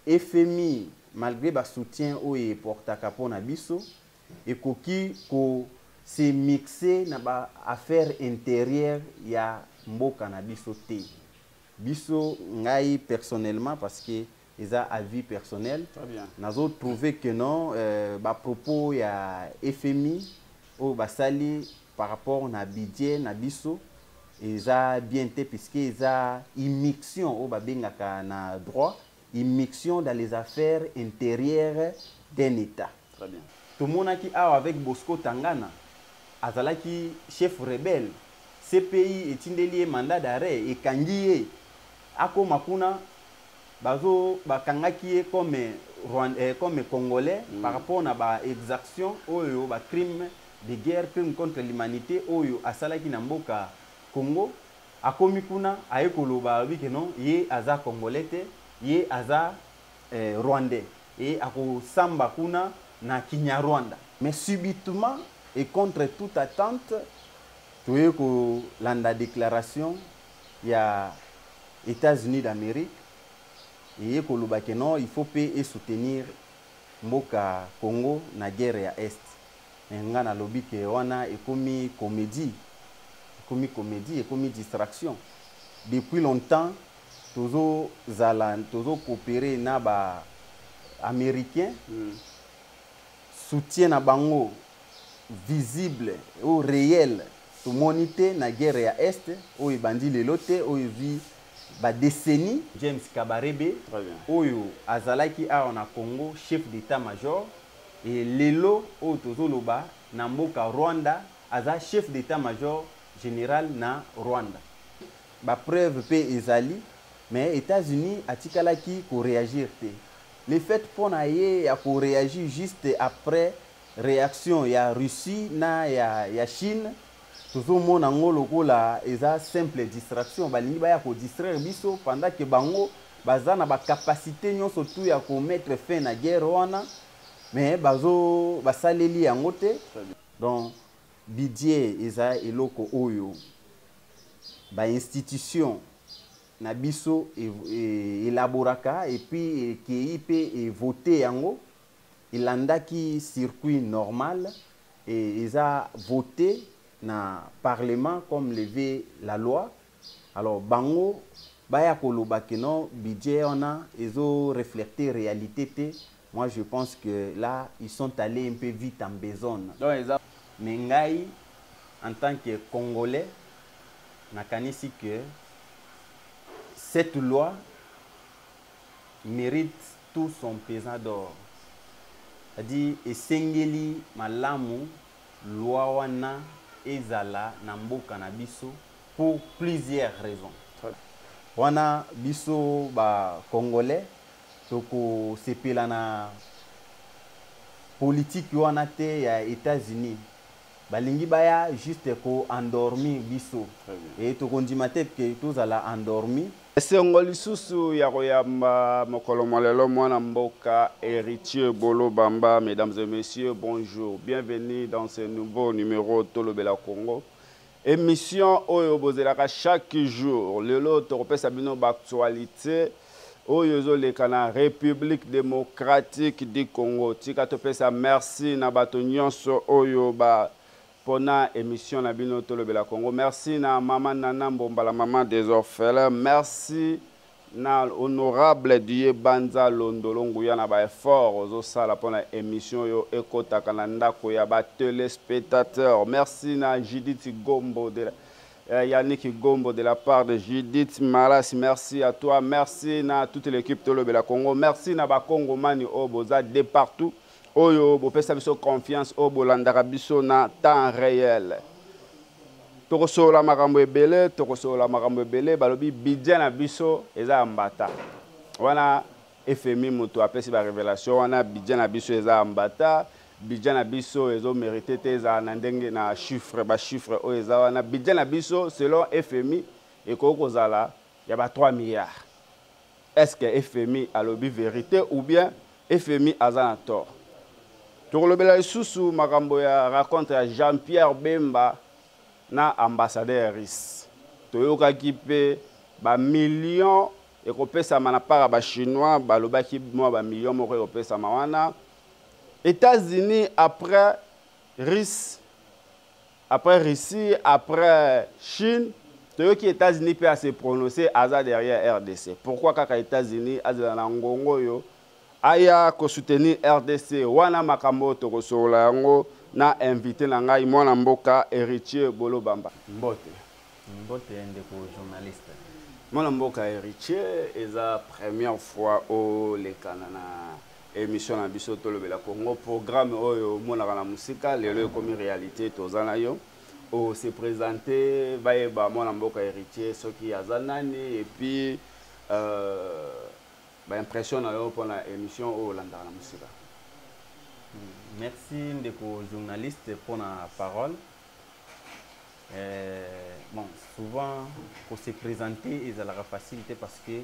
FMI, malgré ba soutien oyo eportaka mpona biso, ekoki ko se mixer na ba affaire intérieure ya mboka na biso te. Biso, ngai personnellement, parce que eza avis personnel, nazo trouver que non, ba propos ya FMI oyo basali par rapport na budget na biso eza bien te, puisque eza immixtion oyo babengaka na droit, immixtion dans les affaires intérieures d'un État. Très bien. Tomonaki awa avec Bosco Tangana, azalaki chef rebelle, CPI etindeli ye mandat d'arrêt, ekangi ye, akóma kuna, bazo bakangaki ye comme congolais par rapport na baexaction oyo, bacrime de guerre, crime contre l'humanité oyo asalaki na mboka Congo. Akomi kuna, aye koloba, alobi ke non, ye aza congolais te, ye aza rwandais e akosamba kuna na Kinyarwanda. Mais subitement et contre toute attente, toye kolanda déclaration ya États-Unis d'Amérique, eye koloba ke non, il faut mpe esoutenir mboka Congo na guerre ya Est. Me nga nalobi ke wana ekomi comédie, ekomi comédie, ekomi distraction. Depuis longtemps tozozala, tozocoopérer na ba américain. Soutien na bango visible oyo réel tomoni te na guerre ya Est oyo ebandi lelo te, oyo ezwi badécennie. James Kabarebe Très bien. oyo azalaki awa na Congo chef d'état major e lelo oyo tozoloba na mboka Rwanda aza chef d'état major général na Rwanda. Bapreuve mpe ezali, mais États-Unis atikalaki koréagir te. Le fait mpo na ye ya koréagir juste après réaction ya Russie na ya Chine, tozomona yango lokola eza simple distraction. Balingi baya kodistraire biso pendant ke bango baza na bacapacité nyonso tu ya komettre fin na guerre wana, mais bazo basaleli yango te. Donc budget eza eloko oyo bainstitution na biso élaboraka et puis ekei mpe evote yango, elandaki circuit normal et eza voté na parlement comme le veut la loi. Alors bango baya koloba ke non, budget wana ezo refléter réalité te, moi je pense que là ils sont allés un peu vite en besogne. Donc eza Mais ngai en tant que congolais, nakanisi que cette loi mérite tout son pesant d'or, c'est-à-dire esengeli malamu loi wana ezala na mboka na biso pour plusieurs raisons. Wana biso bacongolais tokosepela na politike wana te ya États-Unis. Balingi baya juste koendormir biso e tokondima te ke tozala endormi. Esengo lisusu ya koyamba mokolo molelo mwana mboka Héritier Bolo Bamba. Mesdames et messieurs, bonjour, bienvenue dans ce nouveau numéro Tolobela Congo, émission oyo bozelaka chaque jour. Lelo tokopesa bino baactualité oyo ezoleka na République démocratique du Congo. Tika topesa merci na bato nyonso oyo ba mpona émission na bino Tolobela Congo. Merci na mama Nana Mbombala, mama des orphelins. Merci na honorable Die Banza Londolo Nguya na baeffort ozosala mpona émission oyo ekɔtaka na ndako ya batéléspectateur. Merci na Judith Gombo de la, Yannick Gombo de la part de Judith Maras, merci à toi. Merci na toute l'équipe Tolobela Congo. Merci na bakongomani oyo boza de partout, oyo bopesa biso confiance, oyo bolandaka biso na temps réel. Tokosolola makambo ebele, tokosolola makambo ebele. Balobi budget na biso eza ya mbata. Wana FMI moto apesi barévélation wana. Budget na biso eza ya mbata, budget na biso ezomérite te ezala na ndenge na chiffre, bachiffre oyo eza wana. Budget na biso selon FMI ekoki kozala ya ba 3 milliards. Est ce que FMI alobi vérité ou bien FMI aza na tort? Tokolobela lisusu makambo ya rencontre ya Jean-Pierre Bemba na ambassadeur russe. Toyokaki mpe bamillion. Ekopesama na part ya Bachinois, balobaki mwa bamillion moko ekopesama wana. États-Unis après Russe, après Russie, après Chine, toyoki États-Unis mpe ase prononcer, aza derrière RDC. Pourquoi kaka États-Unis azala na ngongo oyo aya kosoutenir RDC wana? Makambo tokosolola yango na invité na ngai, mwana mboka Héritier Bolobamba. Mbote. Mbote, ndeko journaliste. Mwana mboka Héritier, eza première fois olekana na émission na biso Tolobela Congo. Programme oyo omonaka na mosika, lelo ekomi réalité, toza na yo. Ose présente, bayeba mwana mboka Héritier soki aza nani, et puis baimpression na yo mpona émission oyo olandaka na mosika. Merci, ndeko journaliste, mpona parole. Bon, souvent kose présenter ezalaka facile te parce que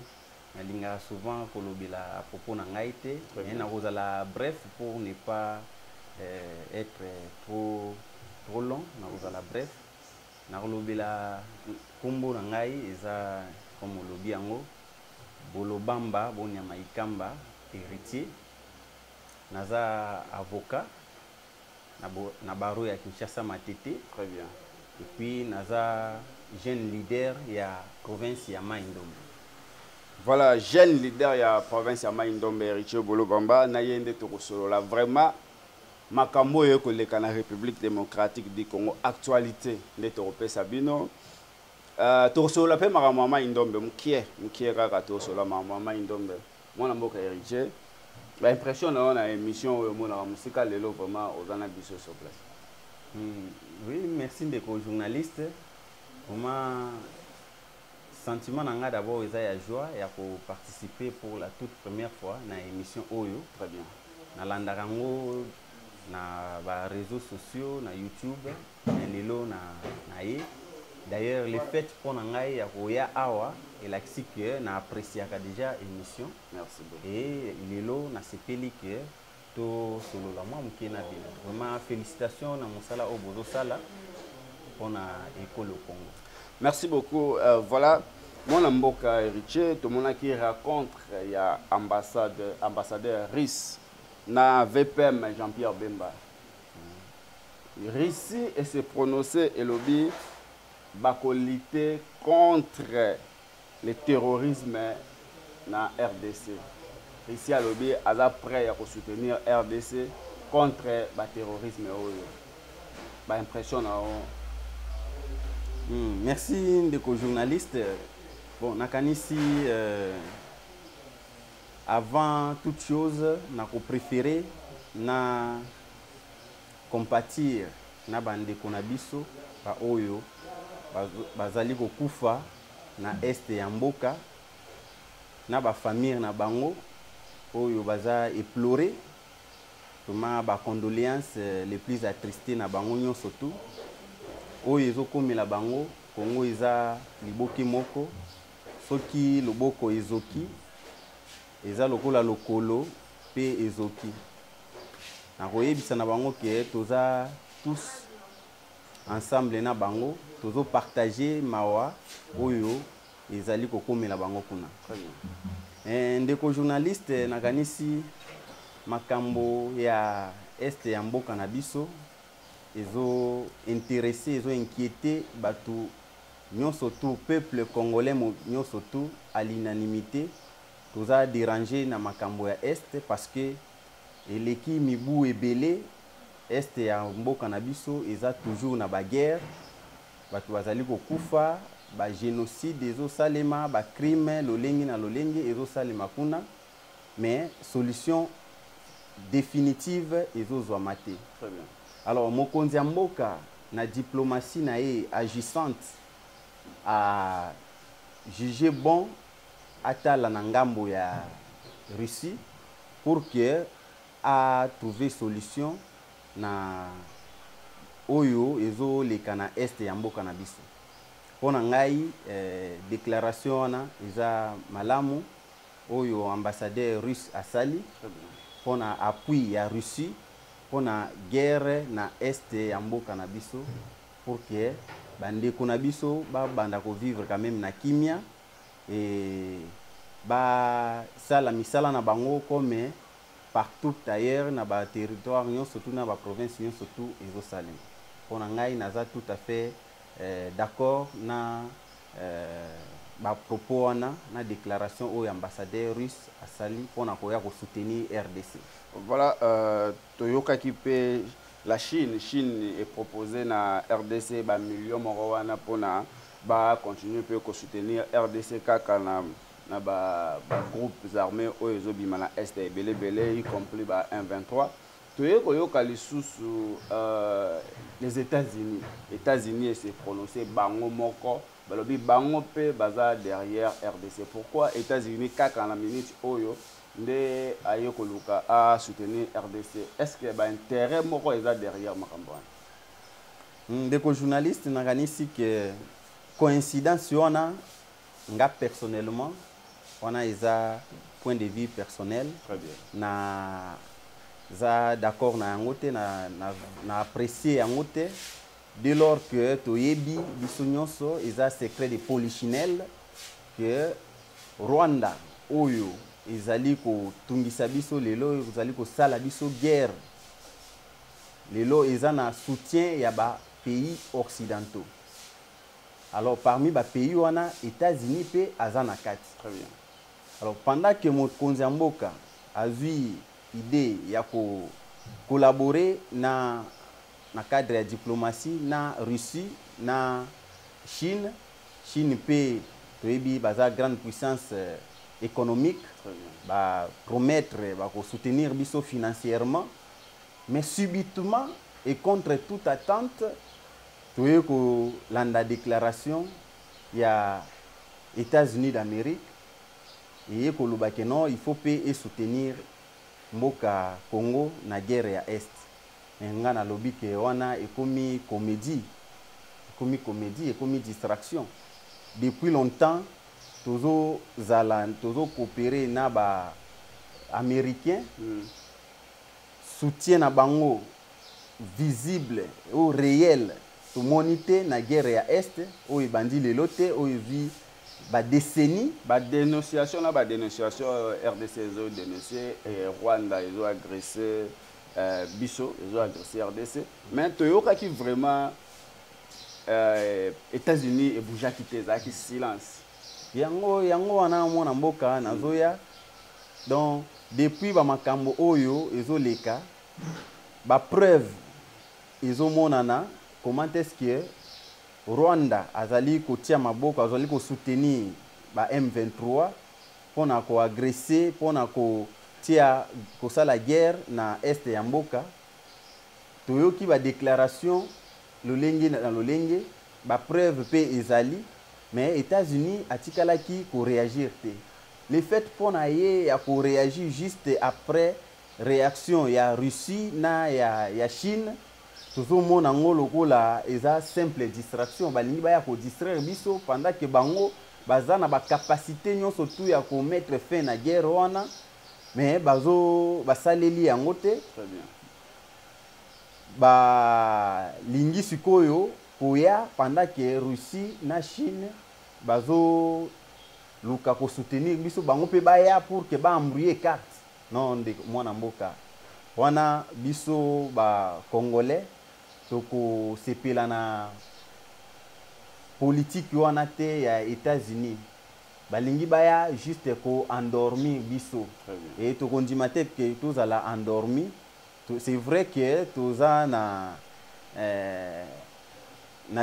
nalingaka souvent kolobela à propos na ngai te, mais nakozala bref pour ne pas être trop trop long. Nakozala bref, nakolobela nkombo na ngai eza comme olobi yango, Bolobamba Bonyama Ikamba Héritier. Naza avocat na barreau ya Kinshasa Matete. Très bien. Et puis naza jeune leader ya province ya Mai Ndombe. Voilà, jeune leader ya province ya Mai Ndombe, Héritier Bolobamba. Na ye nde tokosolola vraiment makambo oyo ekoleka na République démocratique du Congo, actualité nde tokopesa bino. Tokosolola mpe makambo ya Mai Ndombe mokie mokie kaka, tokosolola makambo ya Mai Ndombe. Mwana mboka Héritier, baimpression na yo na émission oyo omonaka mosika, lelo vraiment oza na biso sur place. Oui, merci, ndeko journaliste. Vraiment, sentiment na nga d'abord eza ya joie ya koparticiper pour la toute première fois na émission oyo. Très bien. Nalandaka yango na baréseaux sociaux, na YouTube, mais lelo na ye. D'ailleurs, le fait mpo na ngai ya koya awa elakisi ke na appréciaka déjà émission. Merci beaucoup. Et lelo nasepeli ke tosolola mwa moke na bino. Vraiment, félicitation na mosala oyo bozosala mpona ekolo Congo. Merci beaucoup. Voilà, mwana mboka Héritier, tomonaki rencontre ya ambassadeur russe na VPM Jean-Pierre Bemba. Russie ese prononcé, elobi bakolutter contre le terrorisme na RDC. Russie alobi aza prêt ya kosoutenir RDC contre baterrorisme oyo. Baimpression na yo? Merci, ndeko journaliste. Bon, nakanisi avant toute chose nakopréféré na compatir na bandeko na biso baoyo bazali kokufa na est ya mboka, na bafamille na bango oyo baza éploré. Vraiment, bacondoléance les plus attristé na bango nyonso tu oyo ezokomela bango. Kongo eza liboki moko, soki loboko ezoki, eza lokola lokolo mpe ezoki. Nakoyebisa na bango ke toza tous ensemble na bango, tozopartage mawa oyo ezali kokomela bango kuna. Très bien. Ndeko journaliste, nakanisi makambo ya est ya mboka na biso ezo intéresser, ezo inquiéter bato nyonso tu, peuple congolais nyonso tu. À l'unanimité, toza dérangé na makambo ya est parce que eleki mibu ebele, est ya mboka na biso eza toujours na baguerre, bato bazali kokufa, bagénocide ezosalema, bacrime lolenge na lolenge ezosalema kuna, mais solution définitive ezozwama te. Très bien. Alors mokonzi ya mboka, na diplomatie na ye agissante, a jugé bon atala na ngambo ya Russie pour que a trouver solution na oyo ezoleka na est ya mboka na biso. Mpo na ngai, déclaration wana eza malamu oyo ambassadeur russe asali Très bien. mpo na appui ya Russie mpo na guerre na est ya mboka na biso, pour que bandeko na biso babanda kovivre quand même na kimia. E Basala misala na bango comme partout ailleurs na baterritoire nyonso tu, na baprovince nyonso tu ezosalema. Mpo na ngai, naza tout à fait d'accord na bapropos wana, na déclaration oyo ambassadeur russe asali mpona koya kosoutenir RDC. Voilà, toyokaki mpe la Chine. Chine eproposé na RDC bamillion moko wana mpona bacontinue mpe kosoutenir RDC kaka na bagroupes ba armés oyo ezobima na Est ebelebele, y compris ba 123. Toye koyoka lisusu les États-Unis. États-Unis ese prononcé bango moko, balobi bango mpe baza derrière RDC. Pourquoi États-Unis kaka na minute oyo nde aye koluka asoutenir RDC? Est ce que baintérêt moko eza derrière makambo wana? Ndeko journaliste, nakanisi ke coïncidence wana, nga personnellement, wana eza point de vue personnel. Très bien. Na za d'accord na yango te, na apprécier yango te, dès lors que toyebi biso nyonso, eza secret de polichinelle que Rwanda oyo ezali kotungisa biso lelo, ezali kosala biso guerre lelo, eza na soutien ya bapays occidentaux. Alors, parmi bapays wana, États-Unis mpe aza na kati. Très bien. Alors, pendant que mokonzi ya mboka azwi idée ya kocollaborer na cadre ya diplomatie na Russie, na Chine, Chine mpe toyebi baza grande puissance économique, Très bien. bapromettre bakosoutenir biso financièrement, mais subitement et contre toute attente, toye kolanda déclaration ya États-Unis d'Amérique eye koloba ke non, il faut mpe esoutenir mboka Congo na guerre ya Est. Me nga nalobi ke wana ekomi comédie, ekomi comédie, ekomi distraction. Depuis longtemps tozozala, tozocoopérer na ba américain. Soutien na bango visible ou réel tomoni te na guerre ya Est oyo ebandi lelo te, oyo ezwi badécennie. Badénonciation na badénonciation, RDC ezodénonce Rwanda ezoagresse biso, ezoagresse RDC, mais toyokaki vraiment États-Unis ebougeaki te, ezalaki silence. Yango wana, mwana mboka, nazoya. Donc, depuis bamakambo oyo ezoleka, bapreuve ezomonana comment est-ce que Rwanda azali kotia maboko, azali kosoutenir ba M23 mpona koagresse, mpona kotia, kosala guerre na Est ya mboka. Toyoki badéclaration lolenge na lolenge, bapreuve mpe ezali, mais États-Unis atikalaki koréagir te. Le fait mpona ye ya koréagir juste après réaction ya Russie na ya Chine, tozomona yango lokola eza simple distraction. Balingi baya kodistraire biso pendant ke bango baza na bacapacité nyonso tu ya komettre fin na guerre wana, mais bazo basaleli yango te. Très bien. Balingi sikoyo koya pendant ke Russie na Chine bazoluka kosoutenir biso, bango mpe baya pour ke baembrouiller carte. Non, ndeko mwana mboka, wana biso bacongolais tokosepela na politike wana te ya États-Unis. Balingi baya juste koendormir biso. Très bien. E tokondima te ke tozala endormi. C'est vrai que toza na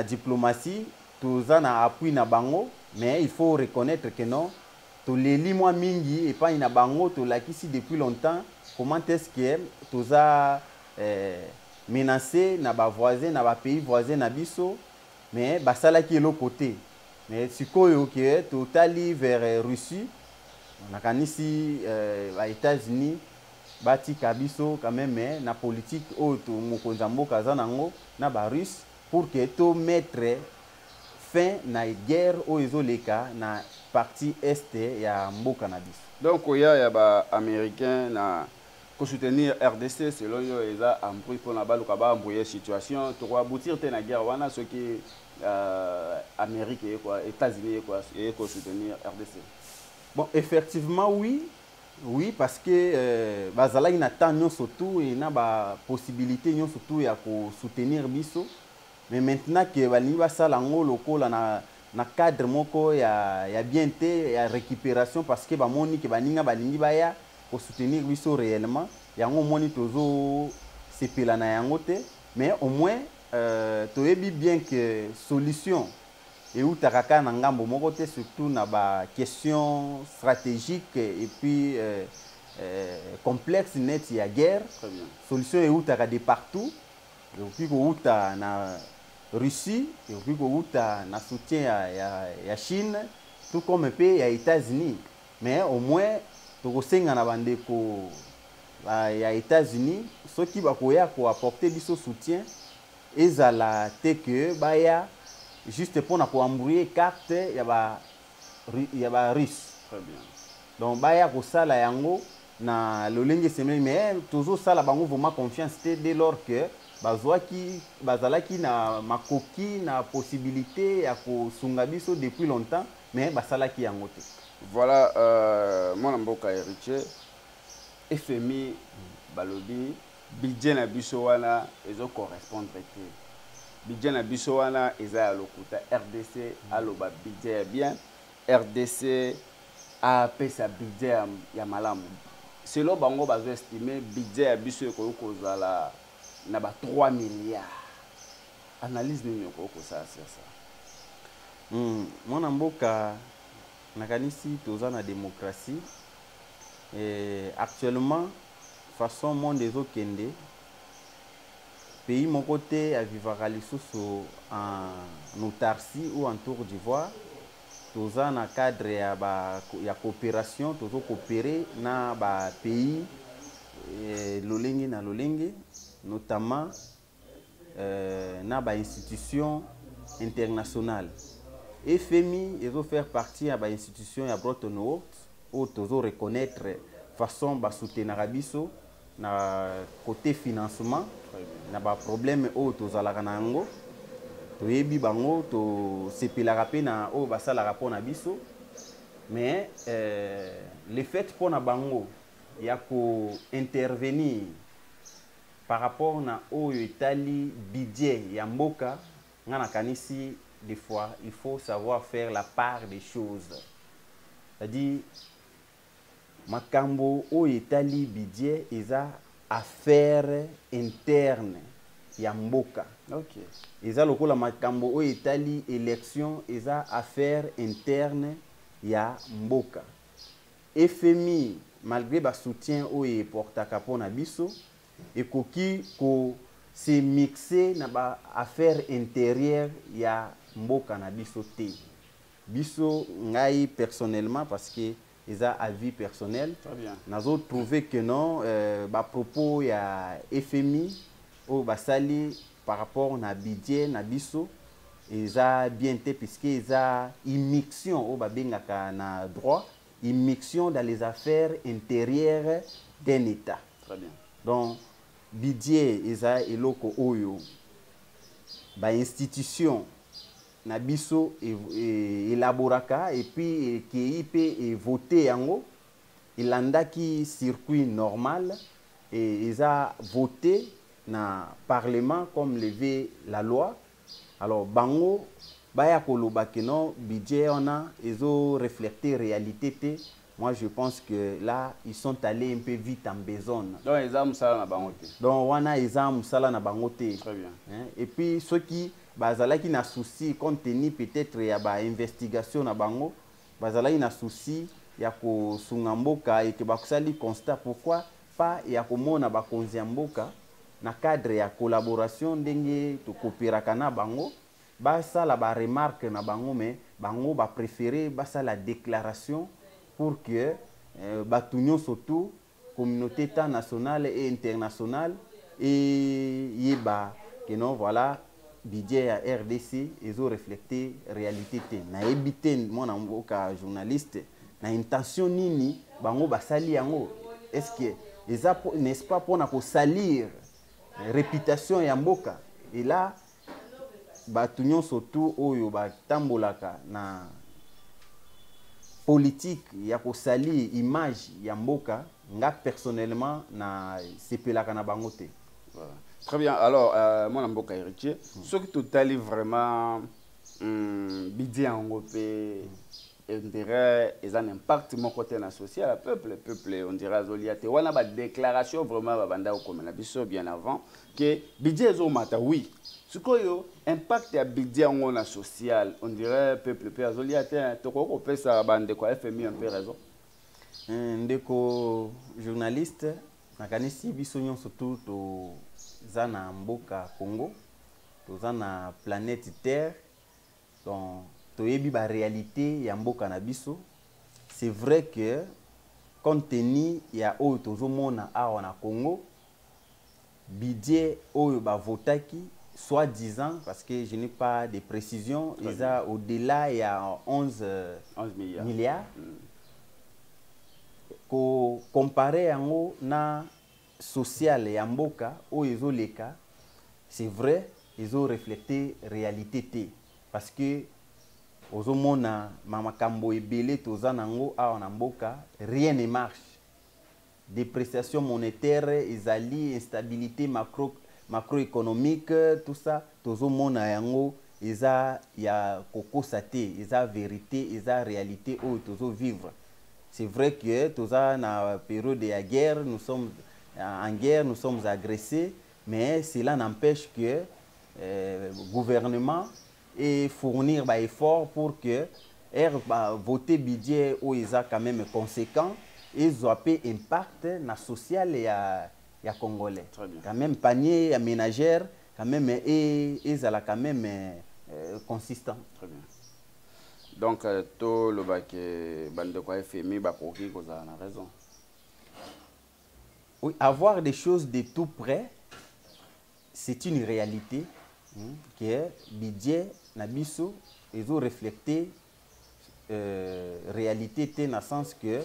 diplomatie, toza na appui na bango, mais il faut reconnaître que non, toleli mwa mingi epai na bango. Tolakisi depuis longtemps comment est-ce que toza menacé na bavoisin, na bapays voisin na biso, mais basalaki eloko te. Mais sikoyo ke totali vers Russie, nakanisi ba-États-Unis batika biso quand même na politique oyo to mokonzi ya mboka aza nango na barusse pour que tomettre fin na guerre oyo ezoleka na partie Est ya mboka na biso. Donc koya ya baaméricain na kosoutenir RDC, selon yo, eza embrouille mpona baluka baembrouille situation, tokoaboutir te na guerre wana soki Amérique eye, États-Unis eye kosoutenir RDC? Bon, effectivement, oui, parce que bazalaki na temps nyonso tu e na bapossibilité nyonso tu ya kosoutenir biso. Mais maintenant ke balingi basala yango lokola na cadre moko ya bien te, ya récupération, parce que bamoni ke baninga balingi baya kosoutenir biso réellement, yango omoni tozosepela na yango te. Mais au moins toyebi bien que solution eutaka kaka na ngambo moko te, surtout na baquestion stratégique et puis complexe neti ya guerre. Très bien. Solution eutaka de partout. Ekoki kouta na Russie, ekoki kouta na soutien ya Chine, tout comme mpe ya États-Unis. Mais au moins tokosenga na bandeko ya États-Unis, soki bakoya koapporte biso soutien, ezala te ke baya juste mpona koembrouiller carte ya barusse. Très bien. Donc baya kosala yango na lolenge esemeli, mais tozosala bango vraiment confiance te, dès lors que bazwaki, bazalaki na makoki, na possibilité ya kosunga biso depuis longtemps, mais basalaki yango te. Voilà, mwana mboka Héritier, FMI balobi budget na biso wana ezocorrespondre te, budget na biso wana eza ya lokuta. RDC aloba budget ya bien, RDC apesa budget ya malamu. Selon bango, bazoestime budget ya biso ekoki kozala na ba 3 milliards. Analyse nini okoki kosala sur ça? Mwana mboka, nakanisi toza na démocratie. Actuellement, façon monde ezokende, pays moko te avivaka lisusu en autarcie ou en tour d'ivoire. Toza na cadre ya coopération, tozocoopérer na bapays lolenge na lolenge, notamment na bainstitution internationale. FMI ezofaire partie ya bainstitution ya Bretton Woods oyo tozoreconnaître façon basoutenaka biso na côté financement na baproblème oyo tozalaka na yango. Toyebi bango, tosepelaka mpe na oyo basalaka mpo na biso. Mais le fait mpo na bango ya kointervenir par rapport na oyo etali budget ya mboka, nga nakanisi des fois il faut savoir faire la part des choses, c'est-à-dire makambo oyo etali budget eza affaire interne ya mboka. Eza lokola makambo oyo etali élection, eza affaire interne ya mboka. FMI, malgré basoutien oyo eportaka mpona biso, ekoki kose mixer na baaffaire intérieure ya mboka na biso te. Biso, ngai personnellement, parce que eza avis personnel, Très bien. Nazotrouve que non, bapropos ya FMI oyo basali par rapport na budget na biso eza bien te, puisque eza immixtion oyo babengaka na droit immixtion dans les affaires intérieures d'un État. Très bien. Donc budget eza eloko oyo bainstitution na biso élaboraka et puis ekei mpe evote yango, elandaki circuit normal et eza voté na parlement comme le veut la loi. Alors bango baya koloba ke non, budget wana ezoreflecter réalité te, moi je pense que là ils sont allés un peu vite en besogne. Donc eza mosala na bango te. Donc wana eza mosala na bango te. Très bien. Hein? Et puis soki bazalaki na souci, compte tenu peut-être ya bainvestigation na bango, bazalaki na souci ya kosunga mboka eke bakosali constat, pourquoi pas ya komona bakonzi ya mboka na cadre ya collaboration ndenge tokopéraka na bango, basala baremarque na bango. Mais bango bapréféré basala déclaration pour que bato nyonso tu, communauté tant nationale et internationale, eyeba que non, voilà, budget ya RDC ezoreflecte réalité te. Nayebi te, mwana mboka journaliste, na intention nini bango basali yango. Est ce que eza, n'est-ce pas, mpona kosalir réputation ya mboka? Et là bato nyonso tu oyo batambolaka na Politique ya kosalir image ya mboka, nga personnellement na sepelaka na bango te. Voilà. Très bien. Alors, mwana mboka Héritier, soki totali vraiment budget yango mpe, on dirait eza na impact moko te na social ya peuple. Peuple, on dirait azolia te. Wana badéclaration vraiment babanda kokomela biso bien avant ke budget ezomata, oui. Sikoyo impact ya budget yango na social, on dirait peuple mpe azolia te. Tokoki kopesa bandeko ya FMI un peu raison? Ndeko journaliste, nakanisi biso nyonso tu toza na mboka Congo, toza na planète Terre, donc toyebi baréalité ya mboka na biso. C'est vrai que compte tenu ya oyo tozomona awa na Congo, budget oyo bavotaki soi-disant, parce que je n'ai pas de précision, eza au-delà ya 11 11 milliards, milliards. Kocomparer yango na social ya mboka oyo ezoleka, c'est vrai, ezorefléter réalité te, parce que ozomona makambo ebele toza nango awa na mboka, rien ne marche. Dépréciation monétaire ezali, instabilité macroéconomique, tout ça tozomona yango, eza ya kokosa te, eza vérité, eza réalité oyo tozovivre. C'est vrai que toza na période ya guerre, nous sommes en guerre, nous sommes agressés, mais cela n'empêche que gouvernement et fournir ba effort pour que ba voter budget oyo eza quand même conséquent, ezwa mpe impact na social ya Congolais. Très bien. Quand même panier ya ménagère quand même ezala quand même consistant. Très bien. Donc tolobaki bandeko ya FMI bakoki kozala na raison? Oui, avoir des choses de tout près, c'est une réalité, hein, que budget na biso ezo refléter réalité te, na sens que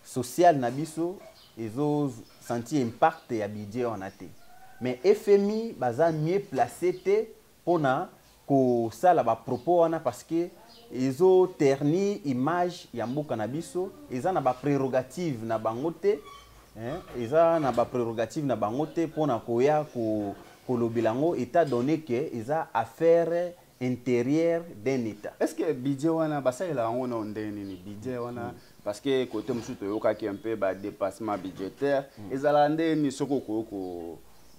social na biso ezo sentir impact ya budget wana te. Mais FMI baza mieux placé te mpona kosala bapropos wana, parce que ezoternir image ya mboka na biso. Eza na baprérogative na bango te, hein, eza na baprérogative na bango te mpona koya kolobela yango, étant donné que eza affaire intérieure d'un État. Est ce que budget wana basalela yango na ndenge nini, budget wana? Parce que côté mosusu toyokaki un peu badépassement budgétaire. Ezalaka ndenge nini? Soki okoki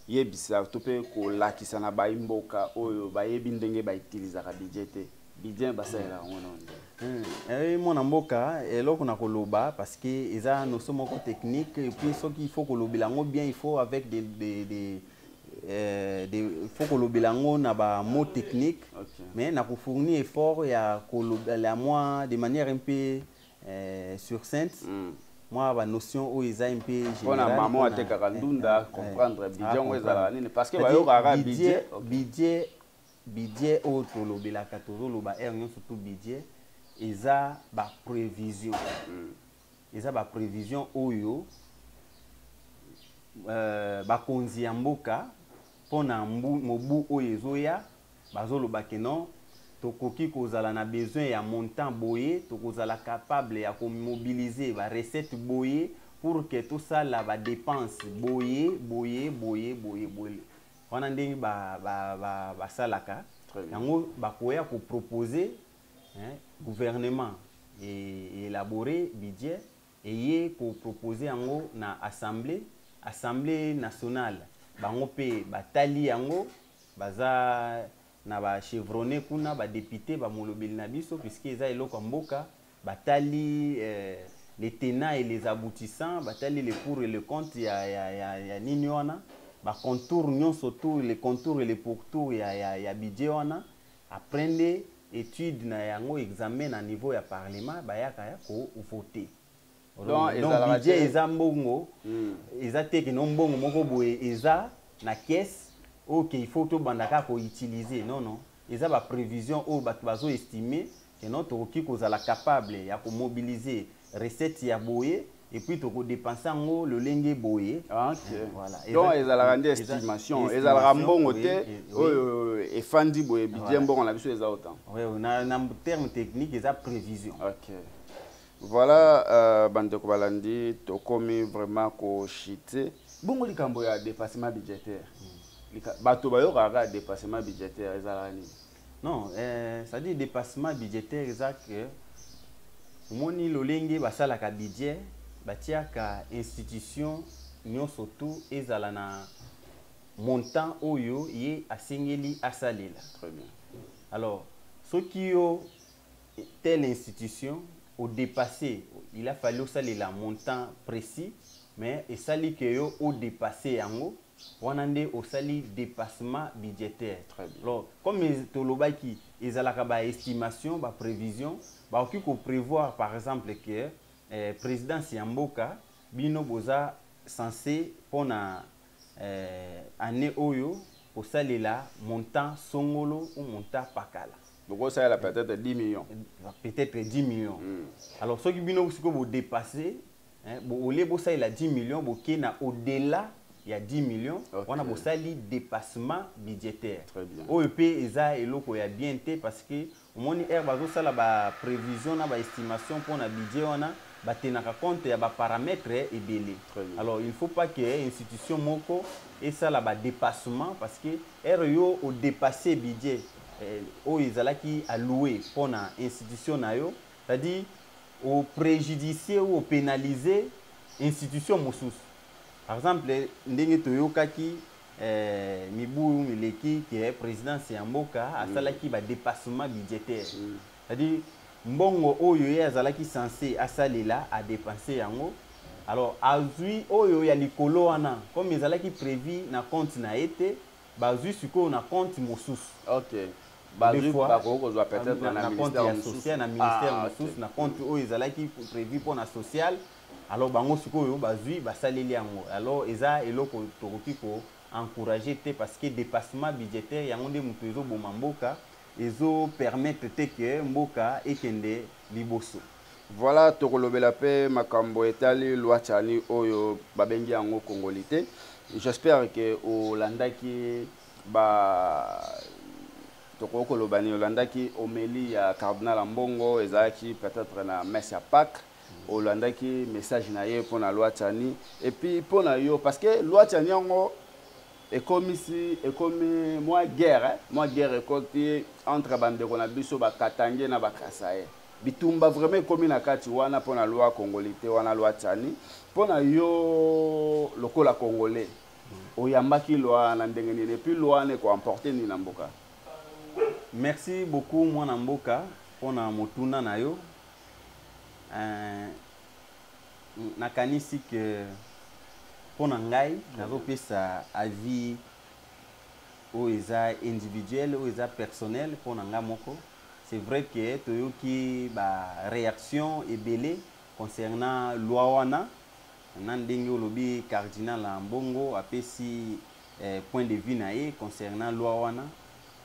koyebisa to mpe kolakisa na bayimboka oyo bayebi ndenge bautilisaka budget te, budget basalelaka yango na ndenge? Mwana mboka, eloko na koloba, parce que eza notion moko technique, et puis soki il faut kolobela yango bien, il faut avec des il faut kolobela yango na bamot technique. Mais na kofournir effort ya kolobela mwa de manière un peu succincte, mwa banotion oyo eza un peu mpona mama atekaka ndunda comprendre budget yango ezalaka nini, parce que bayokaka budget. Budget oyo tolobelaka, tozoloba heure nyonso to budget eza baprévision. Eza baprévision oyo bakonzi ya mboka mpona mobu oyo ezoya bazoloba ke non, tokoki kozala na besoin ya montant boye, tokozala capable ya komobiliser barecette boye pour que tosala badépense boye boye boye boye boye. Wana ndenge basalaka yango, bakoya kopropose, hein, gouvernement élaborer budget, eye kopropose yango na assemblée nationale. Bango mpe batali yango, baza na bachevronné kuna, badéputé, bamolobeli na biso, puisque eza eloko ya mboka. Batali les tenants et les aboutissants, batali les pour et le contre ya nini wana, bacontour nyonso, tout les contours et les pourtours ya budget wana. Après nde étude na yango, examen na niveau ya parlement, bayaka ya kovote. Donc budget eza mbongo, eza te ke no mbongo moko boye eza na caisse oyo ke il faut tobanda kaka koutiliser. Non, non, eza baprévision oyo bato bazoestime ke non, tokoki kozala capable ya komobiliser recette ya boye et puis tokodépense yango lolenge boye. Voilà. Donc ezalaka nde estimation, ezalaka mbongo te oyo efandi boye, budget mbongo na biso eza autant. Oui, na terme technique eza prévision. Ok. Voilà, bandeko balandi, tokomi vraiment kochuter. Bongo likambo ya dépassement budgétaire, bato bayokaka kaka dépassement budgétaire, ezalaka nini? Non, c'est-à-dire dépassement budgétaire eza ke omoni lolenge basalaka budget, batiaka institution nyonso tu ezala na montant oyo ye asengeli asalela. Très bien. Alors soki yo, telle institution, odépassé, il a fallu osalela montant précis, mais esali ke yo odépassé yango wana, nde osali dépassement budgétaire. Très bien. Alors comme tolobaki, ezalaka baestimation, baprévision. Bakoki koprévoir par exemple ke présidence ya mboka, bino boza censé mpona année oyo kosalela montant songolo ou montant pakala. Bokosalela peut-être 10 millions. Peut-être 10 millions. Alors soki bino sikoyo bodépassé, hein, au lieu bosalela 10 millions, bokei na au-delà ya 10 millions, wana bosali dépassement budgétaire. Très bien. Oyo mpe eza eloko ya bien te, parce que omoni ere bazosala baprévision na baestimation mpona budget wana, batenaka compte ya baparamètre ebele. Très bien. Alors il faut pas que institution moko esala badépassement, parce que ere yo odépassé budget oyo ezalaki alloué mpona institution na yo, c'est-à-dire opréjudicie ou opénaliser institution mosusu. Par exemple, ndenge toyokaki mibu mileki ke présidence ya mboka asalaki badépassement budgétaire, c'est-à-dire mbongo oyo ye azalaki censé asalela, adépense yango. Alors azwi oyo ya likolo wana, comme ezalaki prévu na compte na ye te, bazwi sikoyo na compte mosusu. Ok, bazwi, bakoki kozwa peut-être na compte ya social, na ministère mosusu, na compte oyo ezalaki prévu mpona social. Alors bango sikoyo bazwi, basaleli yango. Alors eza eloko tokoki ko encourager te, parce que dépassement budgétaire yango nde moto ezoboma mboka, ezopermettre te ke mboka ekende liboso. Voilà, tokolobela mpe makambo etali loi Tshiani oyo babengi yango congolité. J'espère ke olandaki ba, tokoki koloba nini, olandaki homélie ya cardinal Ambongo, ezalaki peut-être na messe ya Pâques. Olandaki message na ye mpona loi Tshiani? Et puis mpona yo, parce que loi Tshiani yango ekomisi, ekomi mwa guerre, eh? Mwa guerre ekoti entre bandeko na biso bakatangais na bakasaïens. Bitumba vraiment ekomi na kati wana mpona loi congolité wana, loi Tshiani. Mpona yo lokola Congolais, oyambaki loi wana ndenge nini? Et puis loi wana ekoemporte nini na mboka? Merci beaucoup, mwana mboka, mpona motuna na yo. Nakanisi ke mpo na ngai nazopesa avis oyo eza individuel, oyo eza personnel mpo na ngai moko. C'est vrai que toyoki baréaction ebele concernant loi wana, na ndenge olobi, cardinal Ambongo apesi point de vue na ye concernant loi wana.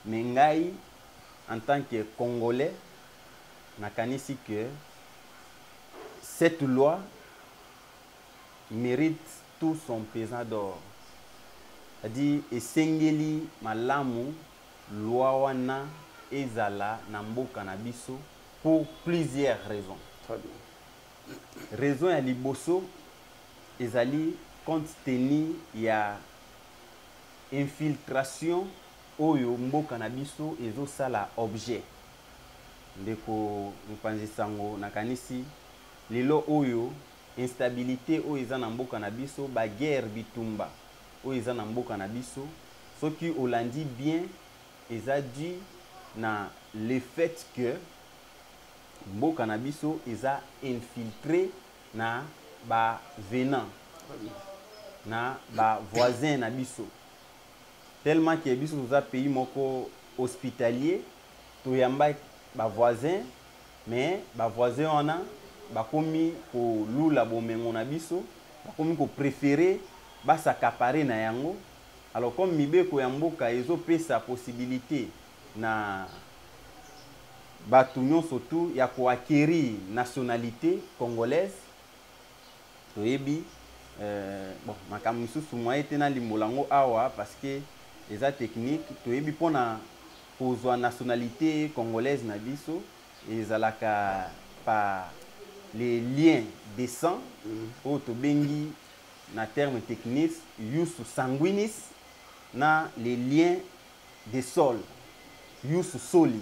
Mais ngai, en tant que Congolais, nakanisi que cette loi mérite tout son pesant d'or, c'est-à-dire esengeli malamu loi wana ezala na mboka na biso pour plusieurs raisons. Très bien. Raison ya liboso ezali compte tenu ya infiltration oyo mboka na biso ezosala objet. Ndeko mopanzi sango, nakanisi lelo oyo instabilité oyo eza na mboka na biso, baguerre, bitumba oyo eza na mboka na biso, soki olandi bien, eza dû na le fait que mboka na biso eza infiltré na bavenant, na bavoisin na biso, tellement ke biso toza pays moko hospitalier. Toyamba bavoisin, mais bavoisin wana bakomi kolula bomengo na biso, bakomi kopréférer bas'accaparer na yango. Alors comme mibeko ya mboka ezopesa possibilité na bato nyonso tu ya koacquérir nationalité congolaise, toyebi bon, makambo misusu moye te nalimbola yango awa parce que eza technique. Toyebi mpona kozwa nationalité congolaise na biso ezalaka par Les liens de sang oyo tobengi na terme technique jus sanguinis na les liens de sol, jus soli.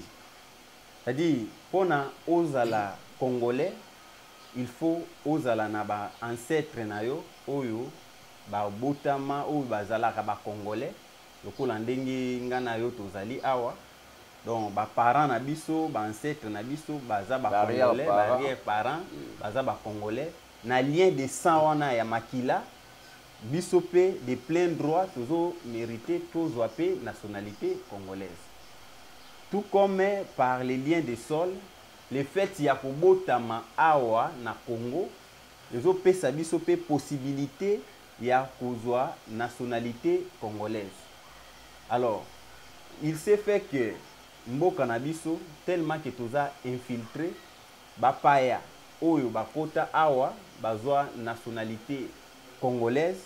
C'est-à-dire, mpona ozala Congolais, il faut ozala na baancêtre na yo oyo babotama, oyo bazalaka Bacongolais, lokola ndenge nga na yo tozali awa. Donc baparent na biso, baancêtre na biso baza Bacongolais, baarrière parent baza Bacongolais. Na lien de sang wana ya makila, biso mpe de plein droit tozomérite tozwa mpe nationalité congolaise. Tout comme par les liens de sol, le fait ya kobotama awa na Congo ezopesa biso mpe possibilité ya kozwa nationalité congolaise. Alors, il s'est fait que mboka na biso, tellement que toza infiltré, bapaya oyo bakota awa bazwa nationalité congolaise,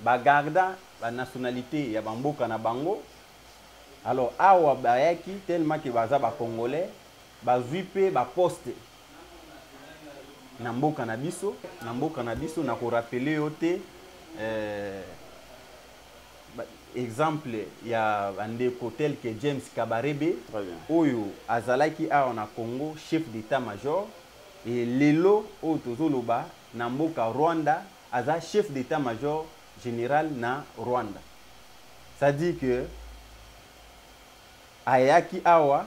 bagarda banationalité ya bamboka na bango. Alors awa bayaki, tellement que baza Bacongolais, bazwi mpe baposte na mboka na biso. Na mboka na biso, na korappeler yo te exemple ya bandeko tel que James Kabarebe, oyo azalaki awa na Congo chef d'état major e lelo oyo tozoloba na mboka Rwanda aza chef d'état major général na Rwanda. C'est-à-dire que ayaki awa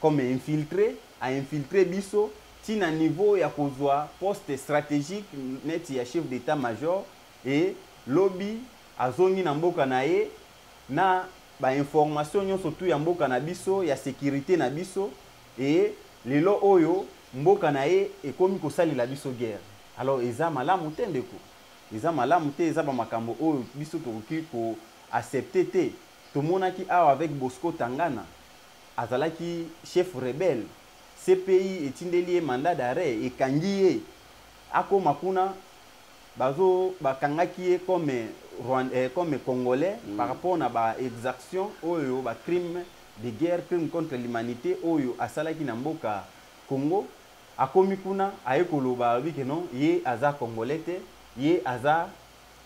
comme infiltré, ainfiltré biso ntina niveau ya kozwa poste stratégique neti ya chef d'état major e lobi azongi na mboka na ye na bainformation nyonso tu ya mboka na biso, ya sécurité na biso. E lelo oyo mboka na ye ekomi kosalela biso guerre. Alors eza malamu te, ndeko, eza malamu te. Eza bamakambo oyo biso tokoki koaccepte te. Tomonaki awa avec Bosco Tangana, azalaki chef rebelle, CPI etindeli ye mandat d'arrêt, ekangi ye. Akóma kuna, bazo bakangaki ye comme Congolais par rapport na baexaction oyo, bacrime de guerre, crime contre l'humanité oyo asalaki na mboka Congo. Akomi kuna, aye koloba, alobi ke non, ye aza Congolais te, ye aza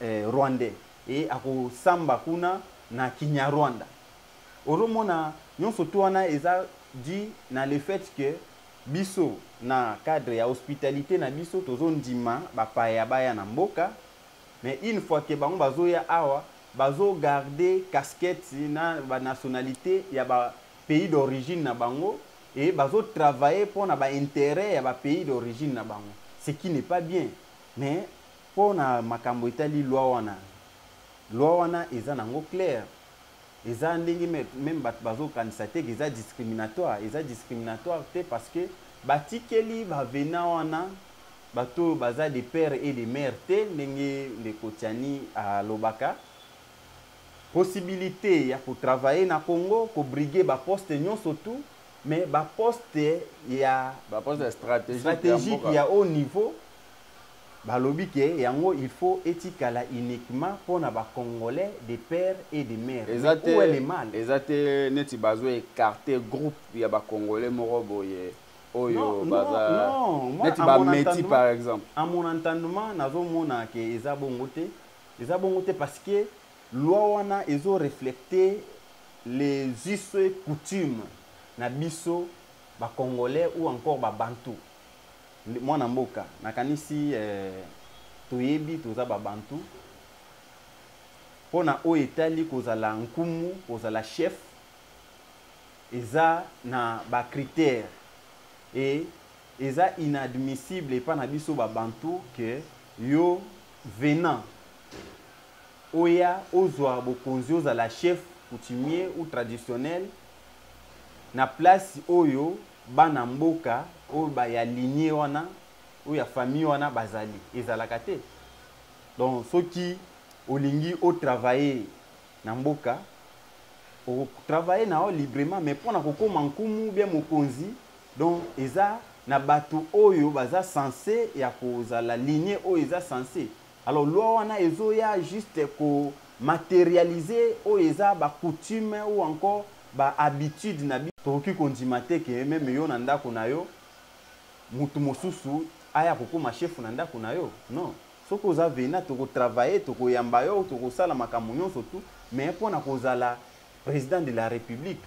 Rwandais e akosamba kuna na Kinyarwanda. Ozomona nyonso tu wana eza dû na le fait que biso na cadre ya hospitalité na biso tozondima bapaya baya na mboka, mais une fois ke bango bazoya awa, bazogarde casquette na banationalité ya bapays d'origine na bango et bazotravaille mpona baintérêt ya bapays d'origine na bango, ce qui n'est pas bien. Mais mpona makambo etali loi wana, loi wana eza nango clair. Eza ndenge même bato bazokanisa te eza discriminatoire. Eza discriminatoire te, parce que batikeli bavenants wana, bato oyo baza de père et de mère te, ndenge ndeko Tiani alobaka, possibilité ya kotravaille na Congo, kobriguer baposte nyonso tu, mais baposte ya baposte stratégique, stratégique ya haut niveau, balobi ke yango il faut etikala uniquement mpona Bacongolais de père et de mère. Eza Mais où est le mal? Eza te neti bazo écarte groupe ya Bacongolais moko boye oyo baza neti bamétis par exemple? À mon entendement, nazomona ke eza bongo te. Eza bongo te parce que loi wana ezoreflecte les us et coutumes na biso Bacongolais ou encore Babantu. Mwana mboka, nakanisi toyebi toza Babantu. Mpona oyo etali kozala nkumu, kozala chef, eza na bacritère e eza inadmissible epa na biso Babantu ke yo venant oya ozwa bokonzi, ozala chef coutumier ou traditionnel na place oyo bana mboka oyo ya lignée wana, oyo ya famille wana bazali. Ezalaka te. Donc soki olingi otravaille na mboka, otravaille na yo librement, mais mpona kokóma nkumu bien mokonzi, donc eza na bato oyo baza censé ya kozala lignée oyo eza censé. Alors loi wana ezoya juste komatérialiser oyo eza bacoutume ou encore bahabitude na biso. Tokoki kondima te ke même yo na ndako na yo Mutu mosusu aya kokóma chef na ndako na yo. Non, soki oza vena, tokotravaille, tokoyamba yo, tokosala makambo nyonso tu. Mais mpona kozala président de la République,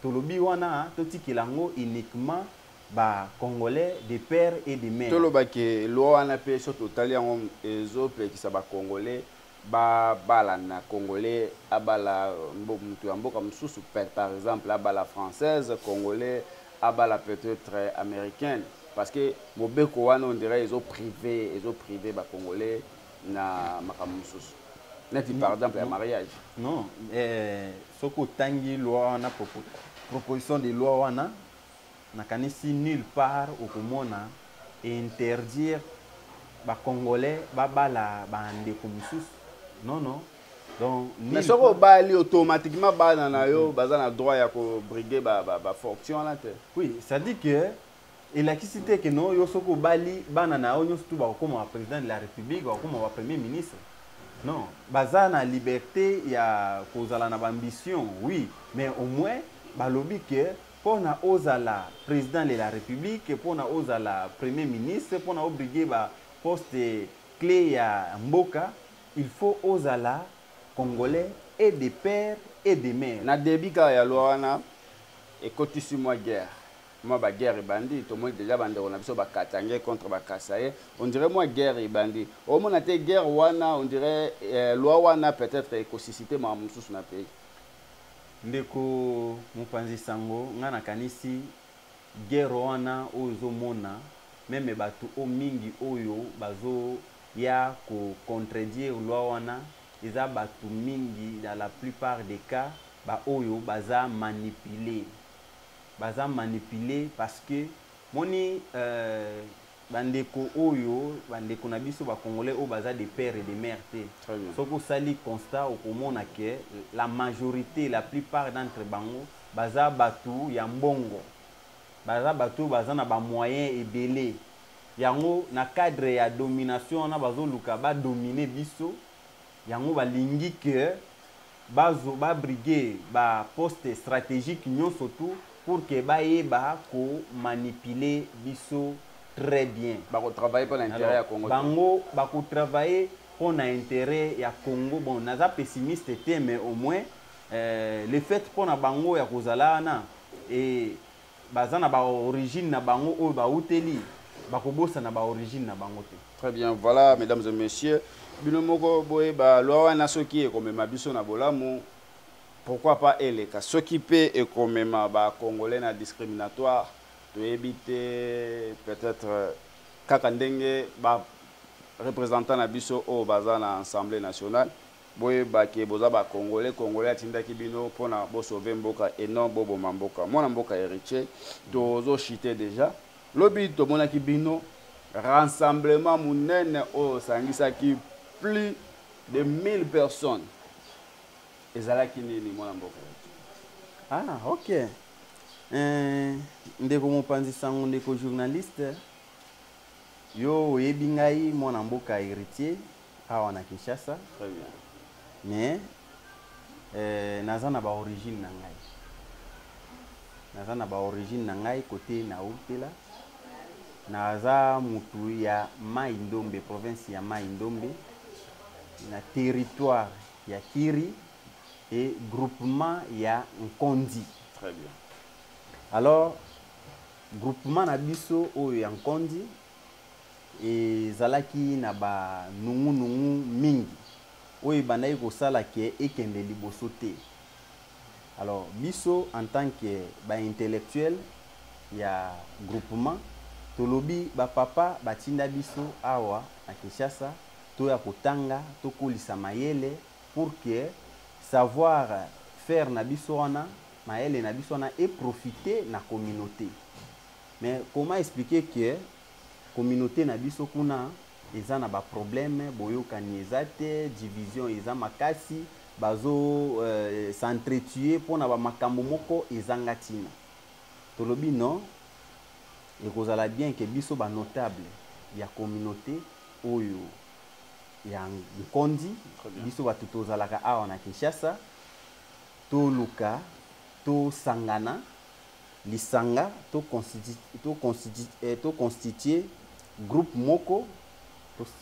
tolobi wana totikela yango uniquement bacongolais de père et de mère. Tolobaki loi wana mpe, so totali yango, ezopekisa bacongolais babala na congolais, abala mutu ya mboka mosusu. Par exemple, abala française, congolais abala peut-être américaine, parce que mobeko wana, on dirait, ezoprive bacongolais na makambo mosusu, neti par exemple ya mariage. Non, soki otangi loi wana, proposition de loi wana, nakanisi nulle part okomona interdire bacongolais babala bandeko mosusu. Non, non. Donc mais soki obali, automatiquement bana na yo baza na droit ya kobriguer bafonction wana te? Oui, c'est-à-dire que elakisi te ke no, yo soki obali, bana na yo nyonso tu bakokóma baprésident de la République, bakokóma bapremier ministre. Non, baza na liberté ya kozala na baambition, oui, mais au moins balobi ke mpona ozala président de la République, mpona ozala premier ministre, mpona obriguer baposte clé ya mboka, il faut ozala congolais et de père et de mère. Na début kaka ya loi wana, ekotisi mwa guerre, mwa baguerre ebandi. Tomoni déjà bandeko na biso bakatangais contre bakasaïens. On dirait mwa guerre ebandi. Omona te guerre wana, on dirait loi wana peut-être ekosuscite makambo mosusu na pays? Ndeko mopanzi sango, nga nakanisi guerre wana oyo ozomona, même bato o mingi oyo bazoya kocontredire loi wana, eza bato mingi, dans la plupart des cas, baoyo baza manipulé. Baza manipulé parce que moni bandeko oyo, bandeko na biso bacongolais oyo baza de père et de mère te. Très bien. Soki osali constat, okomona ke la majorité, la plupart d'entre bango baza bato ya mbongo, baza bato oyo baza na bamoyen ebele. Yango na cadre ya domination wana, bazoluka badomine biso. Yango balingi ke bazo babriguer baposte stratégique nyonso tu pour ke bayeba komanipuler biso très bien. Bakotravaille mpo na intérêt ya Congo te. Bango bakotravaille mpo na intérêt ya Congo, bon, naza pessimiste te, mais au moins le fait mpo na bango ya kozala wana e baza na baorigine na bango oyo bauteli, bakobosana baorigine na bango te. Très bien, voilà, mesdames et messieurs, bino moko boyeba loi wana, soki ekomema biso na bolamu, pourquoi pas eleka. Soki mpe ekomema bacongolais na discriminatoire, toyebi te. Peut-être kaka ndenge bareprésentant na biso oyo baza na Assemblée nationale, boyebake boza bacongolais, congolais atindaki bino mpona bosauve mboka et non boboma mboka. Mwana mboka Héritier, tozochite déjà. Lobi tomonaki bino rassemblement monene oyo osangisaki plus de 1000 personnes. Ezalaki nini, mwana mboka? Ah, ok. Ndeko mopanzi sango, ndeko journaliste, yo oyebi ngai mwana mboka Héritier awa na Kinshasa. Très bien. Mais naza na baorigine na ngai, naza na baorigine na ngai kote nautela. Naza mutu ya Mai Ndombe, province ya Mai Ndombe, na territoire ya Kiri et groupement ya Nkondi. Très bien. Alors groupement na biso oyo ya Nkondi ezalaki na banungunungu mingi oyo ebandaki kosala ke ekende liboso te. Alors biso, en tant que baintellectuel ya groupement, tolobi bapapa batinda biso awa na Kinshasa, toya kotanga, tokolisa mayele pour que savoir faire na biso wana, mayele na biso wana eprofite na communauté. Mais comment expliquer que communauté na biso kuna eza na baproblème, boyokani eza te, division eza makasi, bazo s'entretuer mpona bamakambo moko ezanga ntina? Tolobi non, ekozala bien ke biso banotable ya communauté oyo ya Nkondi, Très bien. biso bato tozalaka awa na Kinshasa, toluka tosangana. Lisanga to constituer groupe moko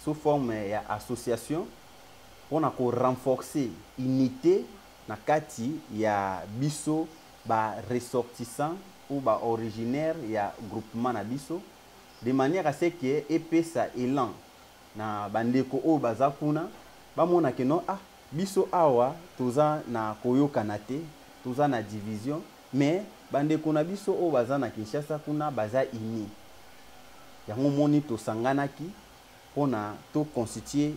sous forme ya association mpona korenforcer unité na kati ya biso baressortissant ou baoriginaire ya groupement na biso, de manière à ce que epesa élan na bandeko oyo baza kuna, bamona ke non, ah, biso awa toza na koyokana te, toza na division, mais bandeko na biso oyo baza na Kinshasa kuna baza uni. Yango moni tosanganaki mpona toconstituer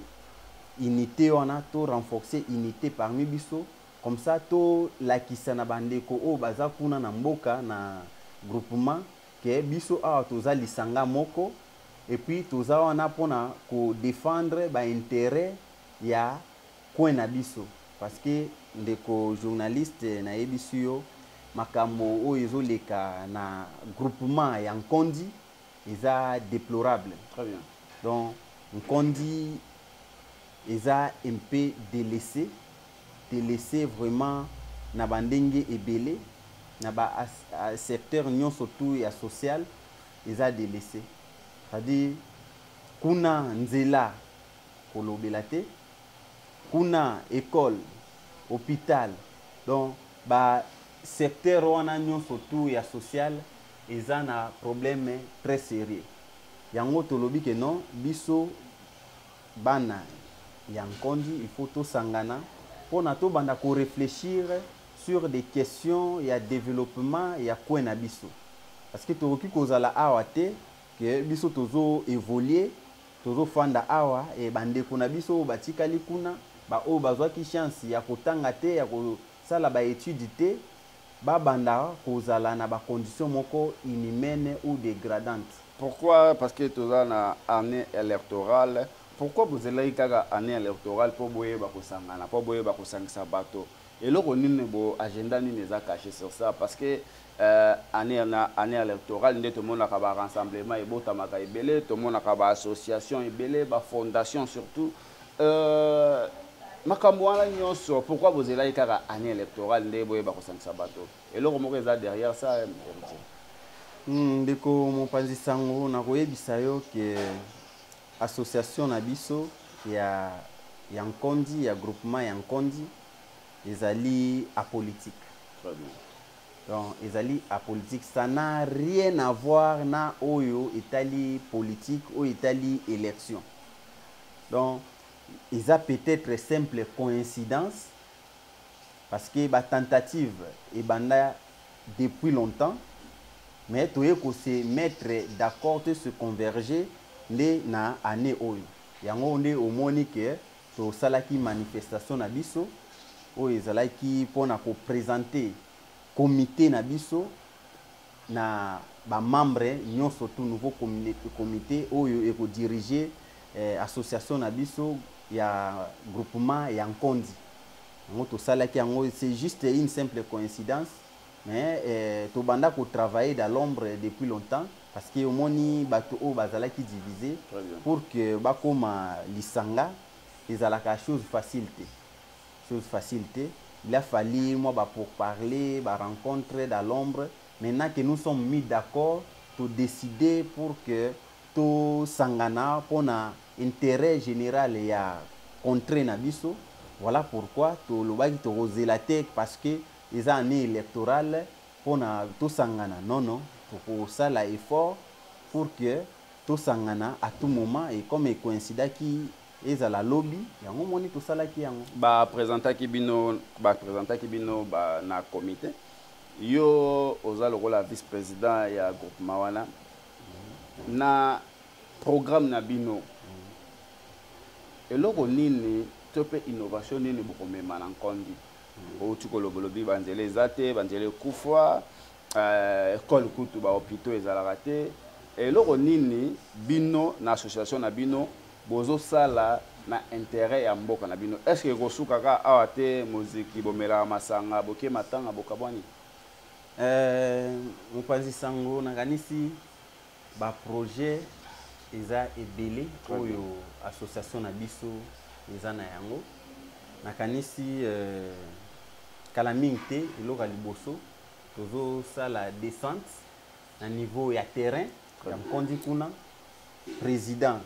unité wana, to renforcer unité parmi biso. Comme ça tolakisa na bandeko oyo baza kuna na mboka, na groupement, ke biso awa toza lisanga moko et puis toza wana mpona kodéfendre baintérêt ya coin na biso. Parce que, ndeko journaliste, nayebisi yo, makambo oyo ezoleka na groupement ya Nkondi eza déplorable. Très bien. Donc Nkondi eza un peu délaissé, délaissé vraiment na bandenge ebele, na basecteur nyonso tu ya social eza délaissé. C'est-à-dire kuna nzela kolobela te, kuna école, hôpital, donc basecteur wana nyonso tu ya social eza na problème très sérieux. Yango tolobi ke non, biso bana ya Nkondi, il faut tosangana mpona tobanda koréfléchir sur des questions ya développement ya coin na biso, parce que tokoki kozala awa te ke biso tozo évoluer, tozofanda awa e bandeko na biso oyo batikali kuna, baoyo bazwaki chance ya kotanga te, ya kosala baétude te, babanda kozala na bacondition moko inhumaine ou dégradante. Pourquoi? Parce que toza na année électorale. Pourquoi bozelaki kaka année électorale mpo boyeba kosangana, mpo boyeba kosangisa bato? Eloko nini bo agenda nini eza caché sur ça? Parce que année na année électorale nde tomonaka barassemblement ebotamaka ebele, tomonaka baassociation ebele, bafondation surtout, makambo wana nyonso. Pourquoi bozelaki kaka année électorale nde boyeba kosangisa bato? Eloko moko eza derrière ça, Héritier? Ndeko mopanzi sango, nakoyebisa yo ke association na biso ya Nkondi, ya groupement ya Nkondi, ezali apolitique. Très bien. Donc ezali apolitique, ça n'a rien à voir na oyo etali politique, oyo etali élection. Donc eza peut-être simple coïncidence, parce que batentative ebanda depuis longtemps, mais toye kose mettre d'accord to se converger nde na année oyo. Yango nde omoni ke tosalaki manifestation na biso oyo ezalaki mpona koprésenter comité na biso na bamembre nyonso tu, nouveau comité oyo ekodiriger association na biso ya groupement ya Nkondi. Yango tosalaki yango, c'est juste une simple coïncidence, mais tobanda kotravailler dans l'ombre depuis longtemps, parce que omoni bato oyo bazalaki divisé, Très bien. pour que bakóma lisanga ezalaka chose facile te, chose facile te. Il a fallu moi ba pour parler, ba rencontrer dans l'ombre. Maintenant que nous sommes mis d'accord, to décider pour que tosangana mpona intérêt général ya contrée na biso. Voilà pourquoi tolobaki tokozela te parce que eza année électorale mpona tosangana. Non, non, tokosala effort pour que tosangana à tout moment, et comme ekoincidaki ezala lobi, yango moni tosalaki yango. Baprésentaki bino ba, na comité. Yo oza lokola vice président ya groupement wana. Na programme na bino, eloko nini to mpe innovation nini bokomema na Nkondi? Outi kolobolobi banzela eza te, banzela ekufa, école kutu, bahôpitaux ezalaka te. Eloko nini bino na association na bino bozosala na intérêt ya mboka na bino? Est ce que ekosuka kaka awa te, moziki, bomelaka masanga, boke matanga, bokabwani? Mopanzi sango, nakanisi baprojet eza ebele oyo association na biso eza na yango. Nakanisi kala mingi te, eloko ya liboso Tozosala descente na niveau ya terrain ya Nkondi kuna. Président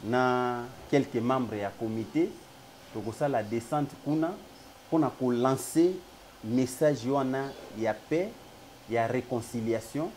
na quelques membres ya comité tokosala descente kuna mpona kolancer message wana ya paix, ya réconciliation.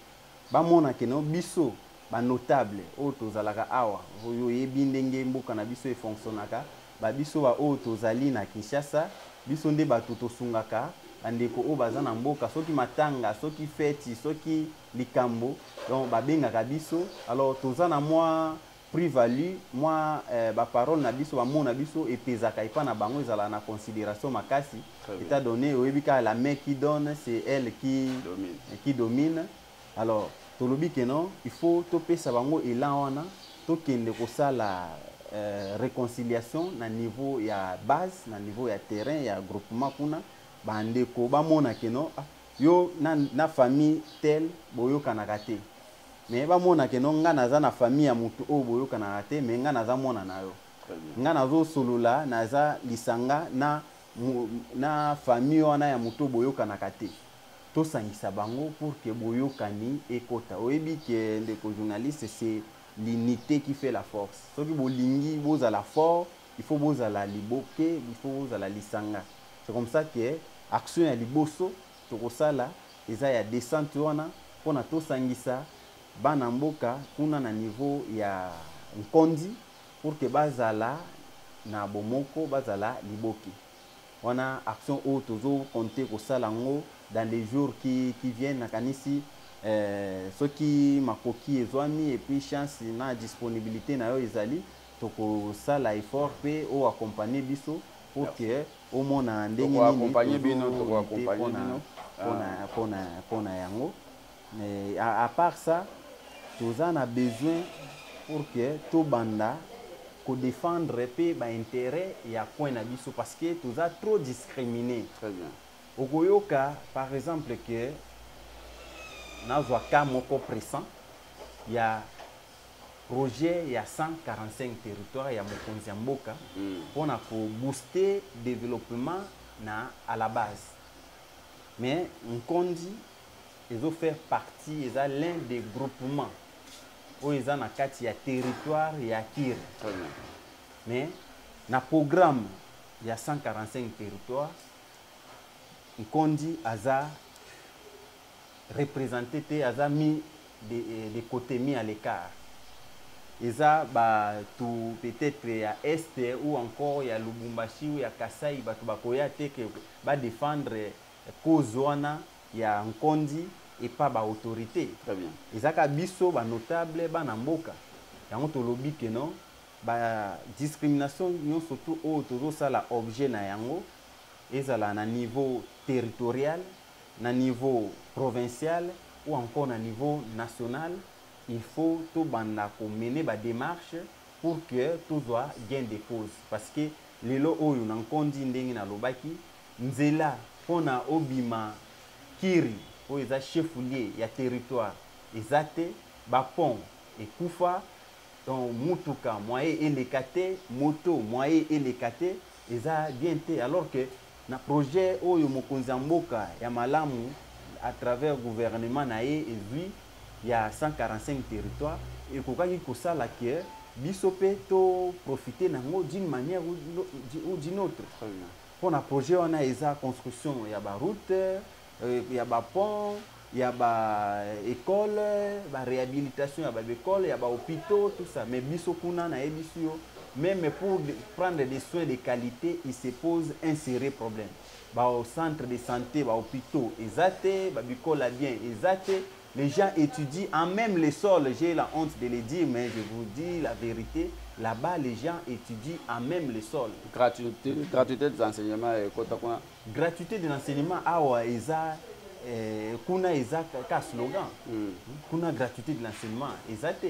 Bamona que no biso banotable oyo tozalaka awa, oyo oyebi ndenge mboka na biso efonctionnaka, babiso baoyo tozali na Kinshasa, biso nde bato tosungaka bandeko oyo baza na mboka. Soki matanga, soki feti, soki likambo, donc babengaka biso. Alors toza na mwa plus-value, mwa baparole na biso, bamo na biso epezaka epa na bango, ezalaka na considération makasi. Étant donné, oyebi kaka, la main qui donne, c'est elle qui domine. Qui domine. Alors tolobi que non, il faut topesa bango élan wana, tokende kosala réconciliation na niveau ya base, na niveau ya terrain ya groupement kuna. Bandeko bamona que no, ah, yo na famille tel boyokanaka te, mais bamona que no, nga naza na famille ya motu oyo boyokanaka te, mais nga naza mwana na yo. Nga nazosolola, naza lisanga na famille wana ya motu oyo boyokanaka te. Tosangisa bango pour que boyokani ekota. Oyebi que, ndeko journaliste, c'est l'unité qui fait la force. Soki bolingi bozala fort, il faut bozala liboke, il faut bozala lisanga. C'est comme ça que action ya liboso tokosala eza ya descente wana mpona tosangisa bana mboka kuna na niveau ya Nkondi pour que bazala na bomoko, bazala liboke. Wana action oyo tozocompter kosala yango dans les jours qui viennent. Nakanisi soki makoki ezwami et puis chance na disponibilité na yo ezali, tokosala effort mpe oyo accompagner biso pour que omona ndenge nini bino tokoaccompagner bino. Mpona yango. Mais à part ça, toza na besoin pour que tobanda kodéfendre mpe baintérêt ya coin na biso, parce que toza trop discriminé. Très bien. Okoyoka par exemple que nazwa cas moko pressant ya projet ya 145 territoire ya mokonzi ya mboka mpona kobooster développement na à la base. Mais Nkondi ezofaire partie, eza l'un des groupements oyo eza na kati ya territoire ya Kiri. Très bien. Mais na programme ya 145 territoire, Nkondi aza représenté te, aza mis de côté, mis à l'écart. Eza bato peut-être ya Est ou encore ya Lubumbashi ou ya Kasai, bato bakoya te que badéfendre cause wana ya Nkondi epa baautorité. Très bien. Ezaka biso banotable, bana mboka. Yango tolobi que non, badiscrimination nyonso tu oyo tozosala objet na yango, ezala na niveau territorial, na niveau provincial ou encore na niveau national, il faut tobanda komener badémarche pour que tozwa gain de cause. Parce que lelo oyo na Nkondi, ndenge nalobaki, nzela mpona obima Kiri oyo eza chef-lieu ya territoire eza te, bapont ekufa. Donc mutuka moyen eleka te, moto moyen eleka te, eza bien te. Alors que na projet oyo mokonzi ya mboka ya malamu à travers gouvernement na ye ezwi ya 145 territoire, ekokaki kosala que biso mpe toprofite nango d'une manière ou d'une autre. Très bien. Mpona projet wana eza construction ya baroute, ya bapont, ya baécole, baréhabilitation ya baécole, ya bahôpitaux, tout ça. Mais biso kuna, nayebisi yo, même pour prendre des soins de qualité, il se pose un sérieux problème. Bacentre de santé, bahôpitaux eza te, babikole ya bien eza te. Les gens étudient en même le sol. J'ai la honte de le dire, mais je vous dis la vérité, là-bas les gens étudient en même le sol. Gratuité des enseignements ekota kuna? Gratuité de l'enseignement awa eza, kuna eza ka slogan. Kuna gratuité de l'enseignement eza te.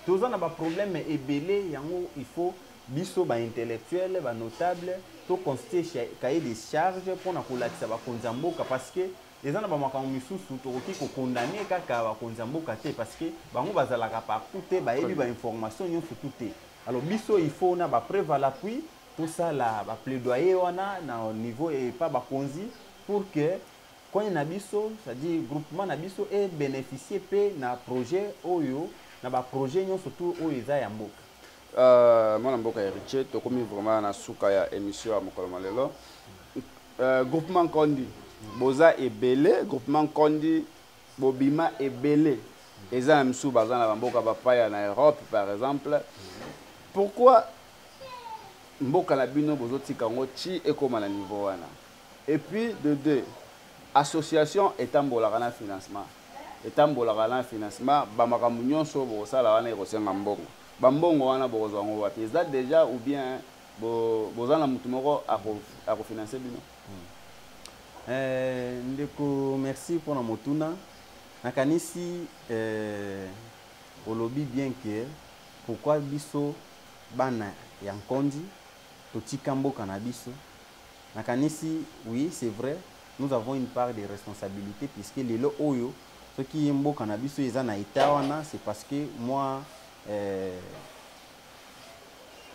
Toza na baproblème ebele. Yango il faut biso baintellectuel, banotable, toconstitue cahier de charge mpona kolakisa bakonzi ya mboka, parce que eza na bamakambo misusu tokoki kokondamner kaka bakonzi ya mboka te, parce que bango bazalaka partout te, bayebi bainformation nyonso tu te. Alors biso il faut na bapreuve à l'appui, tosala baplaidoyer wana na niveau epa bakonzi pour que Coin na biso, c'est-à-dire groupement na biso ebénéficie mpe na projet oyo, na baprojet nyonso tu oyo eza ya mboka. Mwana mboka Héritier, tokomi vraiment na suka ya émission ya mokolo ma lelo. Groupement Nkondi, boza ebele. Groupement Nkondi, bobima ebele, eza na misusu baza na bamboka bapaya, na Europe par exemple. Pourquoi mboka na bino bozotika yango ti ekóma na niveau wana? Et puis de deux, association etambolaka na financement, etambolaka na financement. Bamakambo nyonso bokosala wana ekosenga mbongo. Bambongo wana bokozwa yango wapi? Eza déjà ou bien boza na motu moko akofinanse bino? Ndeko, merci mpona motuna. Nakanisi olobi bien ke pourquoi biso bana ya Nkondi totika mboka na biso. Nakanisi, oui, c'est vrai, nous avons une part de responsabilité, puisque lelo oyo soki mboka na biso eza na état wana, c'est parce que moi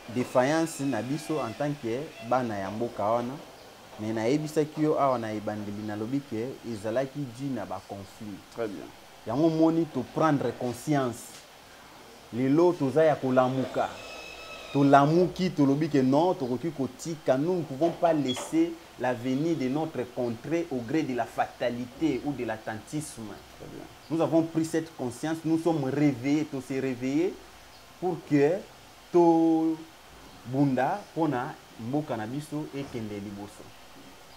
défaillance na biso en tant que bana ya mboka wana. Mais nayebisaki yo awa na ebandeli, nalobi ke ezalaki dû na baconflit. Très bien. Yango moni toprendre conscience lelo, toza ya kolamuka. Tolamuki, tolobi ke non, tokoki kotika, nous ne pouvons pas laisser l'avenir de notre contrée au gré de la fatalité ou de l'attentisme. Très bien. Nous avons pris cette conscience, nous sommes réveillés, to s'est réveillés pour que tobunda mpona mboka na biso ekende liboso.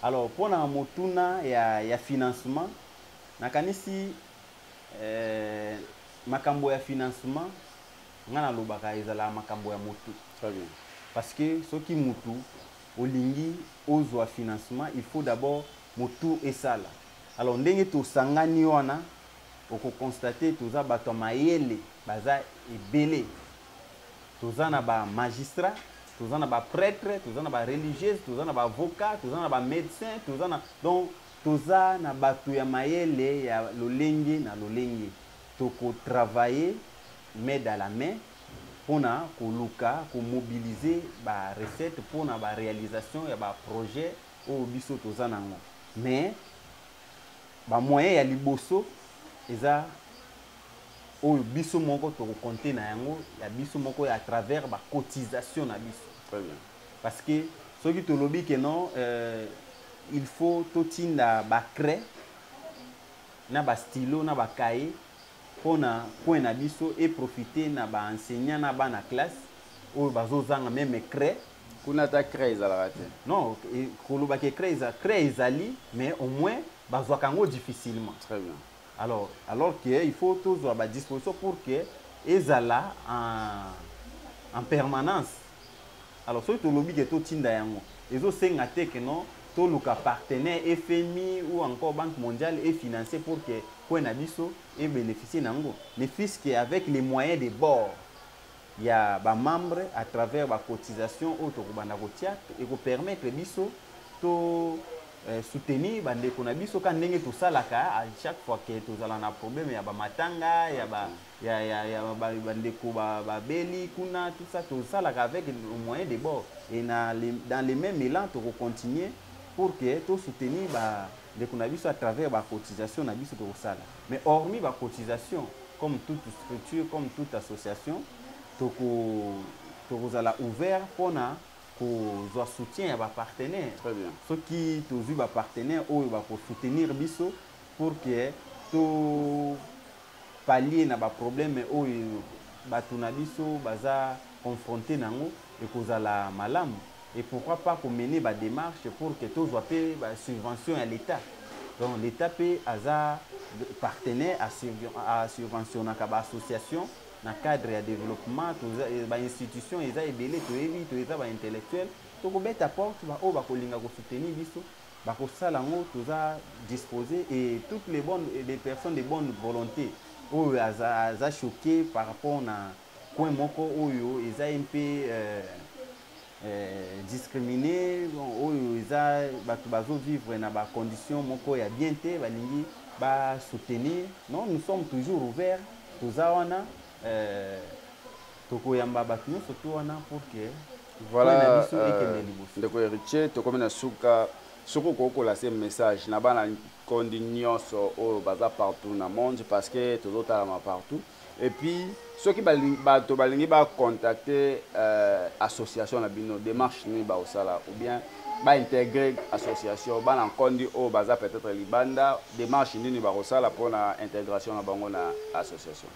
Alors, mpona motuna ya financement, nakanisi makambo ya financement, nga nalobaka ezala makambo ya motu. Très bien. Parce que soki motu olingi ozwa financement, il faut d'abord motu esala. Alors, ndenge tosangani wana, okoconstate toza bato ya mayele, baza ebele. Toza na bamagistrat, toza na baprêtre, toza na bareligieuse, toza na baavocat, toza na bamédecin, toza na, donc toza na bato ya mayele ya lolenge na lolenge. Tokotravaille main dans la main mpona koluka komobilize barecette mpona baréalisation ya baprojet oyo biso toza nango. Mais bamoyen ya liboso eza oyo biso moko tokokonte na yango, ya biso moko, à travers bacotisation na biso. Très bien. Parce que soki tolobi ke non, il faut totinda bacraie na bastylo na bacahier mpona coin na biso eprofite na baenseignant na bana classe oyo bazozanga même craie. Kuna ata craie ezalaka te? Non, kolobaka craie eza, craie ezali, mais au moins bazwaka yango difficilement. Très bien. Alors que il faut tozwa badisposition pour que ezala en permanence. Alors, soki tolobi ke totinda yango, ezosenga te ke non, toluka partenaire FMI ou encore Banque mondiale efinancer pour que coin na biso ebénéficie nango. Ne fût-ce que avec les moyens de bord ya bamembre, à travers bacotisation oyo tokobanda kotia, ekopermettre biso to soutenir bandeko na biso ka ndenge tosalaka à chaque fois ke tozala na problème ya bamatanga, ya ba, ya, ya, ya bandeko babeli kuna, tout ça tosalaka avec le moyen de bord. Et dans le même élan, tokocontinue pour que tosoutenir bandeko na biso à travers bacotisation na biso tokosala. Mais hormis bacotisation, comme toute structure, comme toute association, tokozala ouvert mpona kozwa soutien ya bapartenaire. Très bien. Soki tozwi bapartenaire oyo bakosoutenir biso pour que topallier na baproblème oyo bato na biso baza confronté nango, ekozala malamu. Et pourquoi pas komener badémarche pour que tozwa mpe basubvention ya l'État? Donc l'État mpe aza partenaire, asubventionnaka baassociation na cadre ya développement. Bainstitution eza ebele, toyebi, toeza baintellectuel, tokobeta porte. Baoyo bakolinga kosoutenir biso bakosala yango, toza disposé. Et toutes les bonnes, les personnes de bonne volonté oyo aza choqué par rapport na coin moko oyo eza ye mpe discriminé, bon, oyo eza bato bazovivre na bacondition moko ya bien te, balingi basoutenir, non, nous sommes toujours ouverts. Toza wana, tokoyamba bato nyonso to wana pour que Voilà. biso ekende liboso. Ndeko Héritier, tokomi na suka. Soki okoki kolancer message na bana Nkondi nyonso oyo baza partout na monde, parce que tozotalama partout, et puis soki bato balingi bacontacter association na bino, démarche nini baosala, ou bien baintégrer association, bana Nkondi oyo baza peut-être libanda, démarche nini bakosala mpona intégration na bango na association?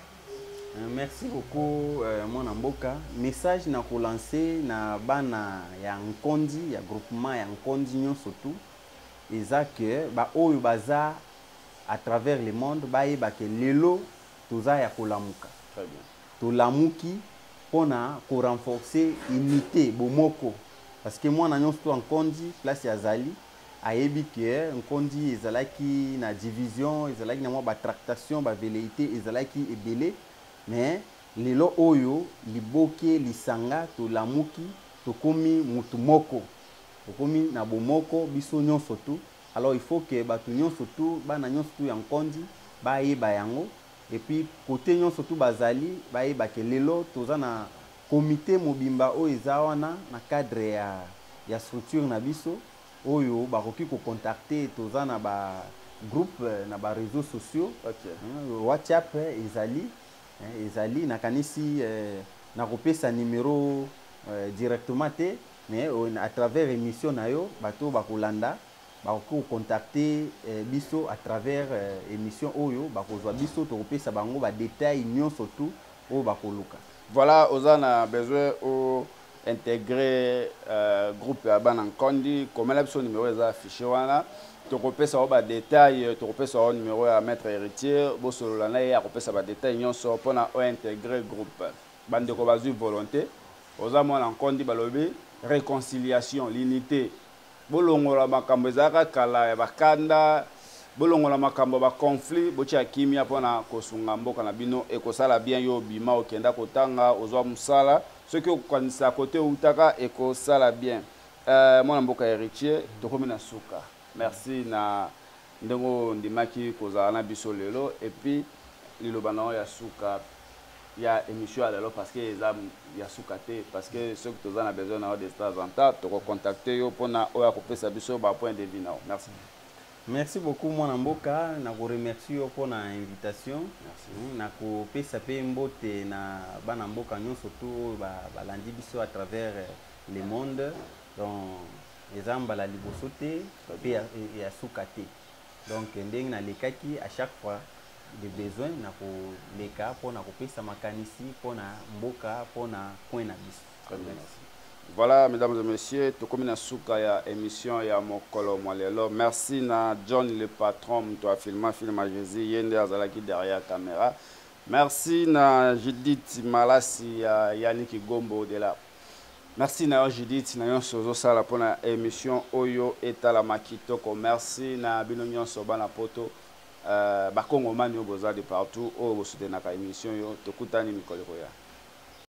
Merci beaucoup, mwana mboka. Message na kolancer na bana ya Nkondi, ya groupement ya Nkondi nyonso tu, eza ke baoyo baza à travers le monde bayeba ke lelo toza ya kolamuka. Très bien. Tolamuki mpona korenforcer unité, bomoko, parce que mwana nyonso to ya Nkondi, place azali, ayebi ke Nkondi ezalaki na division, ezalaki na mwa batractation, bavelléité ezalaki ebele. Mais lelo oyo, liboke lisanga, tolamuki, tokomi mutu moko, tokomi na bomoko biso nyonso tu. Alors il faut ke bato nyonso tu, bana nyonso tu ya Nkondi bayeba yango, et puis côté nyonso tu bazali, bayeba ke lelo toza na comité mobimba oyo eza wana na cadre ya structure na biso oyo bakoki kocontacter. Toza na bagroupe na baréseaux sociaux. WhatsApp ezali, ezali, nakanisi nakopesa numéro directement te, mais à travers émission na yo, bato bakolanda bakoki kocontacter biso à travers émission oyo, bakozwa biso, tokopesa bango badétail nyonso tu oyo bakoluka. Voilà, oza na besoin o intégrer groupe ya bana Nkondi, komela biso numéro eza affiché wana, tokopesa yo badétail, tokopesa yo numéro ya maître Héritier, bosolola na ye, akopesa badétail nyonso mpona ointégrer groupe. Bandeko bazwi volonté, oza mwana Nkondi, balobi réconciliation, l'unité, bolongola makambo ezalaka kala ya bakanda, bolongola makambo ya baconflit, botia kimia mpona kosunga mboka na bino. Ekosala bien yo obima, okenda kotanga, ozwa mosala, soki okokanisa kote outaka, ekosala bien. Mwana mboka Héritier, tokomi na suka. Merci na ndenge ondimaki kozala na biso lelo, et puis liloba na yo ya suka ya émission ya lelo, parce que eza ya suka te, parce que soki toza na besoin na yo de temps en temps, tokocontacte yo mpona oyo akopesa biso bapoint de vue na yo. Merci. Merci beaucoup, mwana mboka. Nakoremercie yo mpona invitation. Nakopesa mpe mbote na bana mboka nyonso tu oyo balandi biso à travers le monde. Donc eza mbala liboso te mpe ya suka te. Donc ndenge nalekaki, à chaque fois de besoin nakoleka mpona kopesa makanisi mpona mboka, mpona coin na biso. Très bien. Voilà, mesdames et messieurs, tokomi na suka ya émission ya mokolo mwa lelo. Merci na John le patron, moto afilma film ya Jésus, ye nde azalaki derrière caméra. Merci na Judith Malasi ya Yannick Gombo de la. Merci na yo Judith, na nyonso ozosala mpona émission oyo etalama kitoko. Merci na bino nyonso bana poto, bakongomani oyo boza de partout, oyo bosoutenaka émission oyo. Tokutani mikolo ekoya.